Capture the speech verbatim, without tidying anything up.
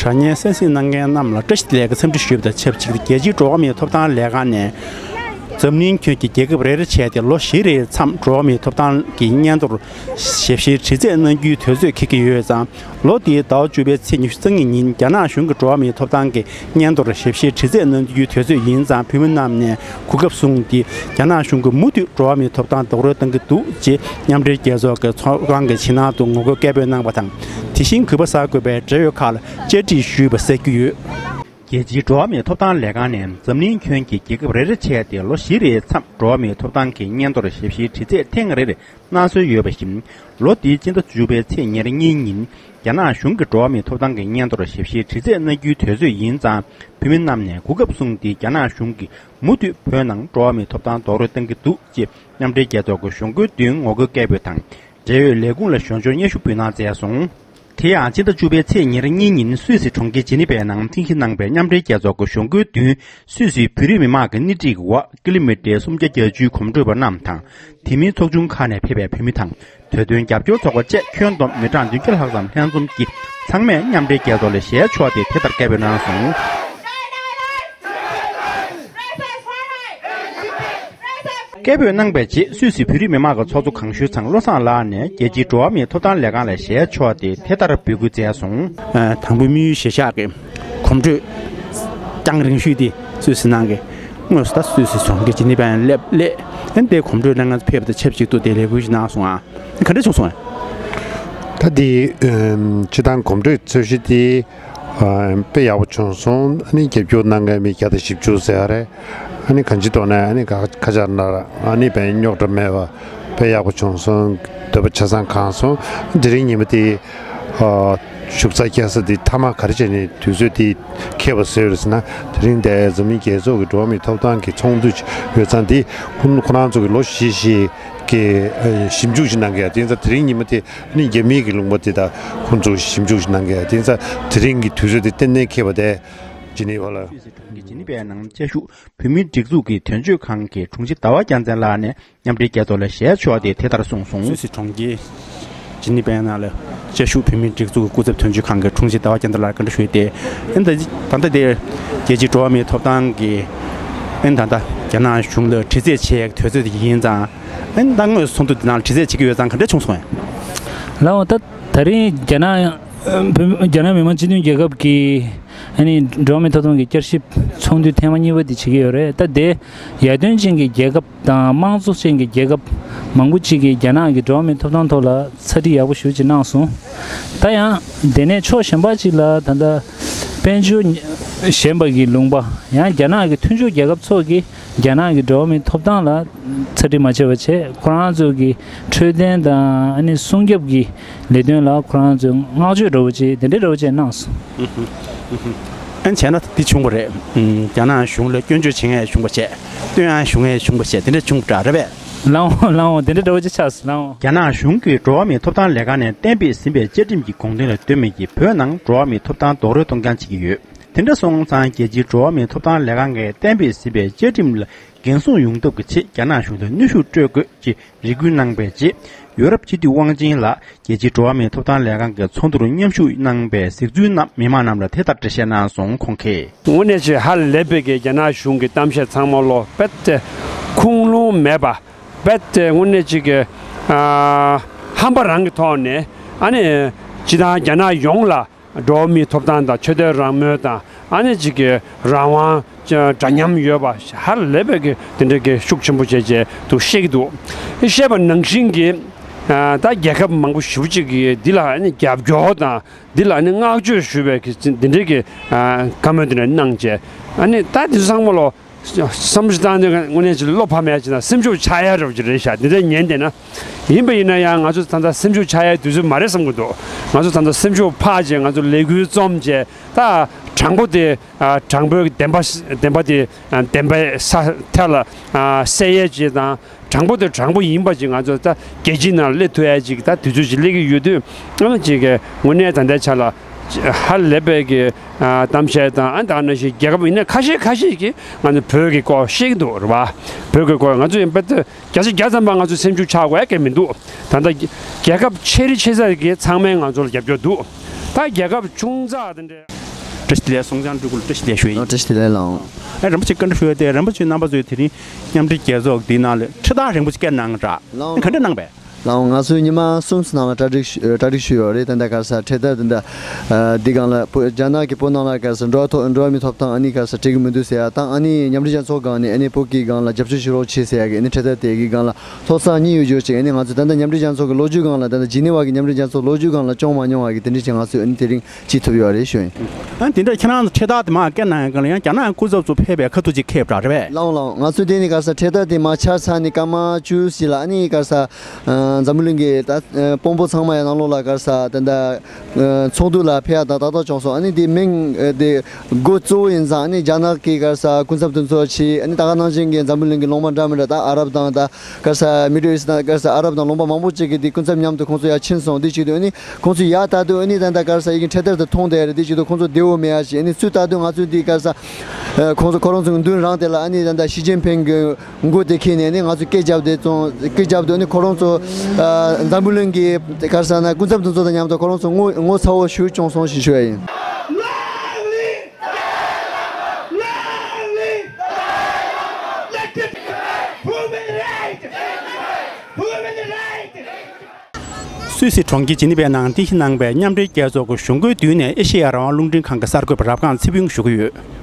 དྲ་བརྙན་གསན་གཟིགས་གནང་མཁན་རྣམས་ལ་བཀྲ་ཤིས་བདེ་ལེགས་ཀྱི་འཚམས་འདྲི་ཞུས་པ་དང་ཆབས་ཅིག་རྒྱལ་སྤྱིའི་འགྲོ་བ་མིའི་ཐོབ་ཐང་ལས་ཁང་ནས། འཛམ་གླིང་ཁྱོན་གྱི་རྒྱལ་ཁབ་རེ་རེ་བྱས་ཏེ་ལོ་བཞི་རེའི་མཚམས་འགྲོ་བ་མིའི་ཐོབ་ཐང་གི་སྙན་ཐོར་ཞིབ་བཤེར་དྲི་རྩད་གནང་རྒྱུའི་དུས་ཚོད་འཁེལ་གྱི་ཡོད་ཙང་། ལོ་འདིའི་ཟླ་བ་བཅུ་པའི་ཚེས་ཉི་ཤུ་རྩ་གཉིས་ཉིན་རྒྱ་ནག་གཞུང་གི་འགྲོ་བ་མིའི་ཐོབ་ཐང་གི་སྙན་ཐོར་ཞིབ་བཤེར་དྲི་རྩད་གནང་རྒྱུའི་དུས་ཚོད་ཡིན་ཙང་། བོད་མི་རྣམས་ནས་གོ་སྐབས་བཟུང་སྟེ་རྒྱ་ནག་གཞུང་གིས་མུ་མཐུད་འགྲོ་བ་མིའི་ཐོབ་ཐང་རྡོག་རོལ་གཏོང་གི་འདུག་ཅེས་མཉམ་འབྲེལ་རྒྱལ་ཚོགས་ཀྱི་ཚོགས་ཁང་གི་ཕྱི་ནང་དུ་ངོ་རྒོལ་སྐད་འབོད་གནང་བ་དང་། དེ་བཞིན་གུས་པ་གསར་འགོད་པས་འབྲེལ་ཡོད་ཁག་ལ་བཅར་འདྲི་ཞུས་པ་གསལ་རྒྱུ་ཡོད། རྒྱལ་སྤྱིའི་འགྲོ་བ་མིའི་ཐོབ་ཐང་ལས་ཁང་ནས་འཛམ་གླིང་ཁྱོན་གྱི་རྒྱལ་ཁབ་རེ་རེ་བྱས་ཏེ་ལོ་བཞི་རེའི་མཚམས་འགྲོ་བ་མིའི་ཐོབ་ཐང་གི་སྙན་ཐོར་ཞིབ་བཤེར་དྲི་རྩད་ཐེངས་རེར་གནང་སྲོལ་ཡོད་པ་བཞིན། ལོ་འདིའི་སྤྱི་ཟླ་བཅུ་པའི་ཚེས་ཉེར་གཉིས་ཉིན་རྒྱ་ནག་གཞུང་གི་འགྲོ་བ་མིའི་ཐོབ་ཐང་གི་སྙན་ཐོར་ཞིབ་བཤེར་དྲི་རྩད་གནང་རྒྱུའི་དུས་ཚོད་ཡིན་ཙང་། བོད་མི་རྣམས་ནས་གོ་སྐབས་བཟུང་སྟེ་རྒྱ་ནག་གཞུང་གིས་མུ་མཐུད་བོད་ནང་འགྲོ་བ་མིའི་ཐོབ་ཐང་རྡོག་རོལ་གཏོང་གི་འདུག་ཅེས་མཉམ་འབྲེལ་རྒྱལ་ཚོགས་ཀྱི་གཞུང་སྒོའི་མདུན་ངོ་རྒོལ་སྐད་འབོད་དང་། འབྲེལ་ཡོད་ལས་ཁུངས་ལ་ཞབས་ཞུ་སྙན་ཞུ་འབུལ་གནང་མཛད་སོང་། དེ་ཡང་སྤྱི་ཟླ་བཅུ་པའི་ཚེས་ཉེར་གཉིས་ཉིན་སུད་སི་གྲོང་ཁྱེར་ཇི་ནི་ཝའི་ནང་རྟེན་གཞི་གནང་པའི་མཉམ་འབྲེལ་རྒྱལ་ཚོགས་ཀྱི་གཞུང་སྒོའི་མདུན་སུད་སིའི་བོད་རིགས་མི་མང་གི་སྣེ་ཁྲིད་ཀྱི་འོག་ཀི་ལོ་མི་ཊར་སུམ་བརྒྱ་བརྒྱད་ཅུའི་གོམ་བགྲོད་པ་རྣམས་དང་། དེ་མིན་ཚོགས་ཆུང་ཁག་ནས་ཕེབས་པའི་བོད་མི་དང་། བོད་དོན་རྒྱབ་སྐྱོར་ཚོགས་པ་བཅས་ཁྱོན་བསྡོམས་མི་གྲངས་བདུན་བརྒྱ་ལྷག་ཙམ་ལྷན་འཛོམས་ཀྱིས་ཚང་མས་མཉམ་འབྲེལ་རྒྱལ་ཚོགས་ལ་ཞལ་ཕྱོགས་ཏེ་དེ་ལྟར་སྐད་འབོད་གནང་སོང་། སྐད་འབོད་གནང་པའི་རྗེས་སུད་སི་བོད་རིགས་མི་མང་གི་ཚོགས་གཙོ་གང་ཤོས་ཚང་བློ་བཟང་ལགས་ནས་རྒྱལ་སྤྱིའི་འགྲོ་བ་མིའི་ཐོབ་ཐང་ལས་ཁང་ལ་ཞལ་ཕྱོགས་ཏེ་དེ་ལྟར་འབོད་སྐུལ་མཛད་སོང་། ཨ། དང་པོའི་དམིགས་ཡུལ་གཞིར་བཞག་གི་གོམ་བགྲོད་རྒྱང་རིང་ཤོས་དེ་སུད་སི་ནང་གི་དངོས་སུ་ད་སུད་སི་གྲོང་ཁྱེར་ཇི་ནི་ཝའི་སླེབས་སླེབས། ཨ་ནི་དེ་གོམ་བགྲོད་གནང་མཁན་ཕེབས་པ་དང་ཆབས་ཅིག་ཏུ་དེ་ལས་འགུལ་ཞིག་གནང་སོང་ཨ། ག་འདྲ་བྱུང་སོང་ཨ། ད་དེ་ཨམ་སྤྱི་བཏང་གོམ་བགྲོད་ཚོས་གཞི་དེ་ཨ་དཔེ་ཡག་པོ་བྱུང་སོང་། ཨ་ནི་རྒྱབ་སྐྱོར་གནང་མཁན་མི་བརྒྱ་དང་བཞི་བཅུ་ཟེར་ཡ་རེད། ཨ་ནི་གང་ཅིའི་ཐོག་ནས་ཨ་ནི་ཁ་ཁ་ཆག་ན་ར་ཨ་ནི་བས་རྙོག་དྲ་མེད་པ་དཔེ་ཡག་པོ་བྱུང་སོང་། འདོད་པ་ཆ་ཚང་ཁེངས་སོང་། དེ་རིང་ཉི་མ་དེ་ཨ་བཞུགས་ས་བསྐྱལ་ས་དེ་མཐའ་མ་ག་རེ་བྱས་ནས་དུས་ཚོད་དེ་འཁེལ་བ་བཟོས་ཡོད་ཟེར་ན། དེ་རིང་འདིར་འཛམ་གླིང་རྒྱལ་ཚོགས་ཀྱི་འགྲོ་བ་མིའི་ཐོབ་ཐང་གི་ཚོགས་འདུ་ཅིག་ཡོད་ཙང་། དེ་ཁོ་ཁོ་རང་ཚོ་གི་ལོ་བཞི་བཞི་གི་ཨ་ཞིབ་འཇུག་ཅིག་གནང་གི་ཡ། དེ་ཡིན་ཙང་དེ་རིང་ཉི་མ་དེ་ཨ་ནི་རྒྱ་མིའི་གི་ལུང་པ་དེ་དག་ཁོང་ཚོ་ཞིབ་འཇུག་ཅིག་གནང་གི་ཡ། དེ་ཡིན་ཙང་དེ་རིང་གི་དུས་ཚོད་དེ་གཏན་ནས་འཁེལ་བ་དེ་ཇི་ནི་ཝ་ལ། སུད་སི་གྲོང་ཁྱེར་ཇི་ནི་ཝའི་ནང་བཅའ་བཞུགས་བོད་མིའི་སྒྲིག་འཛུགས་ཀྱི་དོན་གཅོད་ཁང་གི་དྲུང་ཆེ་ཟླ་བ་རྒྱལ་མཚན་ལགས་ནས་མཉམ་འབྲེལ་རྒྱལ་ཚོགས་ལ་ཞལ་ཕྱོགས་ཏེ་དེ་ལྟར་གསུངས་སོང་། སུད་སི་གྲོང་ཁྱེར་ཇི་ནི་ཝའི་ནང་ལ་བཅའ་བཞུགས་བོད་མིའི་སྒྲིག་འཛུགས་ཀྱི་སྐུ་ཚབ་དོན་གཅོད་ཁང་གི་དྲུང་ཆེ་ཟླ་བ་རྒྱལ་མཚན་ལགས་བཀའ་འདྲི་ཞུས་ཏེ། ཨ་ནི་ད་ད་ལྟ་དེ་རྒྱལ་སྤྱིའི་འགྲོ་བ་མིའི་ཐོབ་ཐང་གི་ཨ་ནི་ད་ལྟ་རྒྱ་ནག་གཞུང་ལ་དྲི་རྩད་བྱེད་ཡག་དུས་ཚོད་དེ་ཡིན་ཙང་། ཨ་ནི་ད་དངོས་སུ་ཚོགས་འདུ་འདི་ནང་ལ་དྲི་རྩད་བྱེད་ཀྱི་ཡོད་ཙང་ག་འདྲ་བྱུང་སོང་ངས། ལགས་འོང་། ད་ད་རིང་རྒྱ་ནག་བོད་རྒྱ་ནག་མི་དམངས་སྤྱི་མཐུན་རྒྱལ་ཁབ་ཀྱི་ཨ་ནི་འགྲོ་བ་མིའི་ཐོབ་ཐང་གི་བསྐྱར་ཞིབ་ཚོགས་འདུ་ཐེངས་མ་གཉིས་པ་འདི་བྱེད་ཀྱི་ཡོད་རེད། ད་དེ་ཡར་ཐོན་ཅན་གྱི་རྒྱལ་ཁབ་དང་དམངས་གཙོ་ཅན་གྱི་རྒྱལ་ཁབ་མང་པོ་ཅིག་གིས་རྒྱ་ནག་གི་འགྲོ་བ་མིའི་ཐོབ་ཐང་ཐོག་ལ་ཚ་འདྲི་ཡག་པོ་ཞེ་པོ་ཅིག་གནང་སོང་། ད་ཡང་དེ་ནས་ཕྱོགས་གཞན་པ་ཅིག་ལ་ད་ལྟ་དཔལ་འབྱོར་ཞན་པ་གི་ལུང་པ། ཡང་རྒྱ་ནག་གི་མཐུན་ཕྱོགས་རྒྱལ་ཁབ་ཚོ་གིས་རྒྱ་ནག་གི་འགྲོ་བ་མིའི་ཐོབ་ཐང་ལ་ཚ་འདྲི་མ་བྱས་པ་བྱས། ཁོ་རང་ཚོ་གི་འཕྲོད་བསྟེན་དང་ཨ་ནི་སྲུང་སྐྱོབ་ཀྱི་ལས་དོན་ལ་ཁོ་རང་ཚོས་བསྔགས་བརྗོད་འདྲ་བོ་ཅིག་དེ་འདྲའི་འདྲ་བོ་ཅིག་གནང་སོང་། ཨ་ནི་བྱས་ན་འདི་བྱུང་བ་རེད། ཨུམ། རྒྱ་ནག་གཞུང་ལ་སྐྱོན་བརྗོད་བྱེད་མཁན་བྱུང་བ་བྱས། བསྟོད་དབྱངས་ཞུ་མཁན་བྱུང་བ་བྱས། དེ་འདྲ་བྱུང་བ་འདྲ་རེད་པས། ལགས་འོང་། ལགས་འོང་། དེ་འདྲ་འདྲ་བོ་ཅིག་ཆགས་སོང་། ལགས་འོང་། རྒྱ་ནག་གཞུང་གིས་འགྲོ་བ་མིའི་ཐོབ་ཐང་ལས་ཁང་ནས་གཏན་འབེབས་ཟིན་པའི་བཅའ་ཁྲིམས་ཀྱི་དགོངས་དོན་ལ་ལྟོས་མེད་ཀྱིས་བོད་ནང་འགྲོ་བ་མིའི་ཐོབ་ཐང་རྡོག་རོལ་གཏོང་རྐྱང་བྱེད་ཀྱི་ཡོད། དེ་འདྲ་སོང་ཙང་རྒྱལ་སྤྱིའི་འགྲོ་བ་མིའི་ཐོབ་ཐང་ལས་ཁང་གིས་གཏན་འབེབས་ཟིན་པའི་བཅའ་ཁྲིམས་ལ་འགན་སྲུང་ཡོང་ཐབས་ཀྱི་ཆེད་རྒྱ་ནག་གཞུང་ལ་གནོན་ཤུགས་སྤྲོད་དགོས་ཅེས་རེ་སྐུལ་གནང་པའི་རྗེས། ཡོ་རོབ་སྤྱི་འཐུས་དབང་ཆེན་ལགས་རྒྱལ་སྤྱིའི་འགྲོ་བ་མིའི་ཐོབ་ཐང་ལས་ཁང་གི་ཚོགས་འདུར་མཉམ་ཞུགས་གནང་པའི་གཟིགས་ཚུལ་རྣམས་མི་མང་རྣམས་ལ་དེ་ལྟར་འགྲེལ་བཤད་གནང་སོང་། ཁོང་གིས། དངོས་གནས་ཆེས་ཧ་ལས་པའི་གི་རྒྱ་ནག་གཞུང་གི་གཏམ་བཤད་ཚང་མ་ལོ་རྦད་དེ་ཁུངས་ལུང་མེད་པ། རྦད་དེ་དངོས་གནས་ཅིག་གི་ཨ་ཧམ་པ་རང་གི་ཐོག་ནས། ཨ་ནི་སྤྱི་བཏང་རྒྱ་ནག་ཡོངས་ལ་འགྲོ་བ་མིའི་ཐོབ་ཐང་དང་ཆོས་དད་རང་མོས་དང་། ཨ་ནི་ཅིག་གི་རང་དབང་འདྲ་མཉམ་ཡོད་པ་ཧ་ལས་པའི་གི་དེ་འདྲའི་གི་ཤུགས་ཆེན་པོ་བྱས་བྱས་འདུག་བཤད་ཀྱི་འདུག། བཤད་པ་ནང་བཞིན་གྱི་ཨ་ད་རྒྱལ་ཁབ་མང་པོ་ཞེ་པོ་ཅིག་གིས་འདི་ལ་ཨ་ནི་རྒྱབ་སྐྱོར་དང་། འདི་ལ་ནི་བསྔགས་བརྗོད་ཞུ་བའི་གི་འདི་འདྲའི་གི་ཨ་བཀའ་མོལ་འདི་འདྲ་གནང་བྱས། ཨ་ནི་ད་འདི་ཚོ་ཚང་མ་ལོ་བསམ་བློ་བཏང་དུས་དངོས་གནས་ཅིག་བློ་ཕམ་ཡ་ཅིག་དང་སེམས་ཤུགས་ཆག་ཡ་འདྲ་བོ་ཅིག་རེད་ཤག། འདི་འདྲ་ཉན་བསྡད་ན། ཡིན་པ་ཡིན་ན་ཡང་ང་ཚོ་ད་ལྟ་སེམས་ཤུགས་ཆག་ཡའི་དུས་ཚོད་མ་རེད་བསམ་གྱི་འདུག། ང་ཚོ་ད་ལྟ་སེམས་ཤུགས་འཕར་བྱས། ང་ཚོ་ལས་འགུལ་རྩོམ་བྱས། ད་དྲང་པོ་དེ་ཨ་དྲང་པོའི་བདེན་པ་བདེན་པ་དེ་ཨ་བདེན་པའི་ས་ཐད་ལ་ཨ་གསལ་ཡས་ཅིག་དང་། དྲང་པོ་དང་དྲང་པོ་ཡིན་པ་ཅིག་ང་ཚོ་ད་རྒྱལ་སྤྱིའི་ནང་སླེབས་ཐུབ་ཡ་ཅིག་ད་དུས་ཚོད་ཅིག་སླེབས་ཀྱི་ཡོད་དུས། ཨ་ནི་ཅིག་གི་དངོས་གནས་ད་ལྟའི་ཆ་ལ་ཧ་ལས་པའི་གི་ཨ་གཏམ་བཤད་དང་། ཨ་ད་ནང་བཞིན་རྒྱལ་ཁབ་ཡིན་ན་ཁ་ཤས་ཁ་ཤས་ཀྱིས་ང་ཚོ་བོད་ཀྱི་སྐོར་བཤད་ཀྱི་འདུག་རེད་པ། བོད་ཀྱི་སྐོར་ང་ཚོ་ཡིན་པ་ད་བརྒྱ་ཆ་བརྒྱ་ཙམ་པ་ང་ཚོ་སེམས་ཤུགས་ཆག་དགོས་ཡ་གང་ཡང་མི་འདུག། ད་ལྟ་རྒྱལ་ཁབ་ཆེ་རི་ཆེ་ས་གི་ཚང་མས་ང་ཚོ་ལ་རྒྱབ་སྐྱོར་འདུག། ད་རྒྱལ་ཁབ་ཆུང་ཙག་དེ་འདྲའི་ བཀྲ་ཤིས་བདེ་ལེགས། སྲོང་བྱང་སྤྲུལ་སྐུ་ལ་བཀྲ་ཤིས་བདེ་ལེགས་ཞུ་ཡིན། ཨ། བཀྲ་ཤིས་བདེ་ལེགས་ལགས། ཨེ། རིན་པོ་ཆེ་བཀའ་འདྲི་ཞུ་ཡ་དེ། རིན་པོ་ཆེ་རྣམ་པ་ཚོས་དེ་རིང་མཉམ་འབྲེལ་རྒྱལ་ཚོགས་འདིའི་ནང་ལ་ཁྲིད་ཐག་རིང་པོ་ཅིག་བཀལ་གནང་ཡོད་འདྲ། ལགས་འོང་། ག་འདྲ་གནང་པས། ལགས་འོང་། ང་ཚོས་ཉི་མ་གསུམ་ཙམ་ནང་ལ་གྲ་སྒྲིག་ཞུ། གྲ་སྒྲིག་ཞུས་ཡོད་རེད། ད་ལྟ་ག་རེ་ཟེར། འཕྲེད་དར་དེ་འདྲ། ཨ། འདི་སྒང་ལ་བོད། རྒྱ་ནག་གི་བོད་ནང་ལ་ག་རེ་ཟེར། འགྲོ་བ་ཐོབ། འགྲོ་བ་མིའི་ཐོབ་ཐང་ཨ་ནི་ག་རེ་ཟེར་སྤྲད་གི་མི་འདུག་ཟེར་ཡ་དང་། ཨ་ནི་མཉམ་འབྲེལ་རྒྱལ་ཚོགས་སྒང་ནས་ཨ་ནི་བོད་ཀྱི་སྒང་ལ་རྒྱབ་སྐྱོར་ཞུ་རོགས་བྱེད་ཟེར་ཡ་གི་ཨ་ནི་འཕྲེད་དར་དེ་གི་སྒང་ལ་ལྷག་བསམ་གཉིས་ཡོད་རྒྱུ་ཅིག་ཨ་ནི་ང་ཚོས་ད་ལྟ་མཉམ་འབྲེལ་རྒྱལ་ཚོགས་ཀྱི་ལོ་རྒྱུས་སྒང་ལ། ད་ལྟ་ཇི་ནི་ཝ་གི་མཉམ་འབྲེལ་རྒྱལ་ཚོགས་ལོ་རྒྱུས་སྒང་ལ་བྱུང་མ་མྱོང་བ་གི་དེ་འདྲ་ཅིག་ང་ཚོས་ཨ་ནི་དེ་རིང་བྱེད་ཐུབ་ཡོད་རེད་ཞུ་ཡིན། ཨ། དེ་འདྲ་ཁྱེད་རང་ཚོ་འཕྲེད་དར་དེ་མར་བཀལ་གནང་ཡ་སྒང་ལ་ཡང་རྒྱ་ནག་སྐུ་ཚབ་ཚོ་ཕེབས་པའི་ཁ་ཐུག་ཅིག་ཁེལ་འདྲ་རེད་པས། ལགས་འོང་། ལགས་འོང་། ང་ཚོས་དེ་ནི་ག་རེ་ཟེར། འཕྲེད་དར་དེ་མར་ཆ་ཚང་ནས་སྐར་མ་བཅུ་ཙམ་ལ་ཨ་ནི་ག་རེ་ཟེར། ཨ། འཛམ་བུ་གླིང་གི་ད་ཨ་དཔོན་པོ་ཚང་མ་ཡང་ནང་ལོགས་ལ་ག་རེ་ཟེར། ད་ལྟ་ཨ་ཚོགས་འདུ་ལ་ཕེབས་ཡ་ད་ཏག་ཏག་བྱུང་སོང་། ཨ་ནི་དེ་མིང་ཨ་དེ་འགོ་གཙོ་བོ་ཡིན་ཙང་ཨ་ནི་རྒྱ་ནག་གི་ག་རེ་ཟེར་སྐུ་ཚབ་དེ་ཚོ་ཆེད། ཨ་ནི་ད་ག་ནང་བཞིན་གྱི་འཛམ་བུ་གླིང་གི་ལུང་པ་འདྲ་མི་འདྲ། ད་ཨ་རབ་དང་ད་ག་རེ་ཟེར་མི་ཌལ་ཨིསཊ་དང་ག་རེ་ཟེར་ཨ་རབ་དང་ལུང་པ་མང་པོ་ཅིག་གི་དེ་སྐུ་ཚབ་མཉམ་དུ་ཁོང་ཚོ་ཡར་ཕྱིན་སོང་། དེ་བྱེད་དུས་ཨ་ནི་ཁོང་ཚོ་ཡར་ལྟ་དུས་ཨ་ནི་ད་ལྟ་ག་རེ་ཟེར་ཡ་གི་འཕྲེད་དར་དེ་མཐོང་བསྡད་རེད། དེ་བྱེད་དུས་ཁོང་ཚོ་བདེ་བོ་མེད་ཡ་ཞིག་ཨ་ནི་ཚུར་ལྟ་དུས་ང་ཚོས་དེ་ག་རེ་ཟེར། ཨ། ཁོང་ཚོ་ཁོ་རང་ཚོའི་མདུན་རང་དེ་ལ་ཨ་ནི་ད་ལྟ་ཞི་ཅིན་ཕིང་གི་མགོ་དེ་འཁྱེར་ནས་ཨ་ནི་ང་ཚོས་སྐད་རྒྱབ་དེ་ཙང་། སྐད་རྒྱབ་དུས་ཨ་ནི་ཁོ་རང་ཚོ་ཨ་འཛམ་བུ་གླིང་གི་ག་རེ་ཟེར་ན་སྐུ་ཚབ་དེ་ཚོ་དང་མཉམ་དུ་ཁོ་རང་ཚོ་ངོ་ངོ་ཚ་བོ་ཞེ་པོ་བྱུང་སོང་ཞེས་ཞུ་ཡ་ཡིན། སུད་སི་གྲོང་ཁྱེར་ཇི་ནི་ཝའི་ནང་རྟེན་གཞི་གནང་པའི་མཉམ་འབྲེལ་རྒྱལ་ཚོགས་ཀྱི་གཞུང་སྒོའི་མདུན་ནས་ཨེ་ཤེ་ཡ་རང་དབང་རླུང་འཕྲིན་ཁང་གི་གསར་འགོད་པ་རབ་སྒང་ཚེ་ཕུན་བཞུགས་ཀྱི་ཡོད།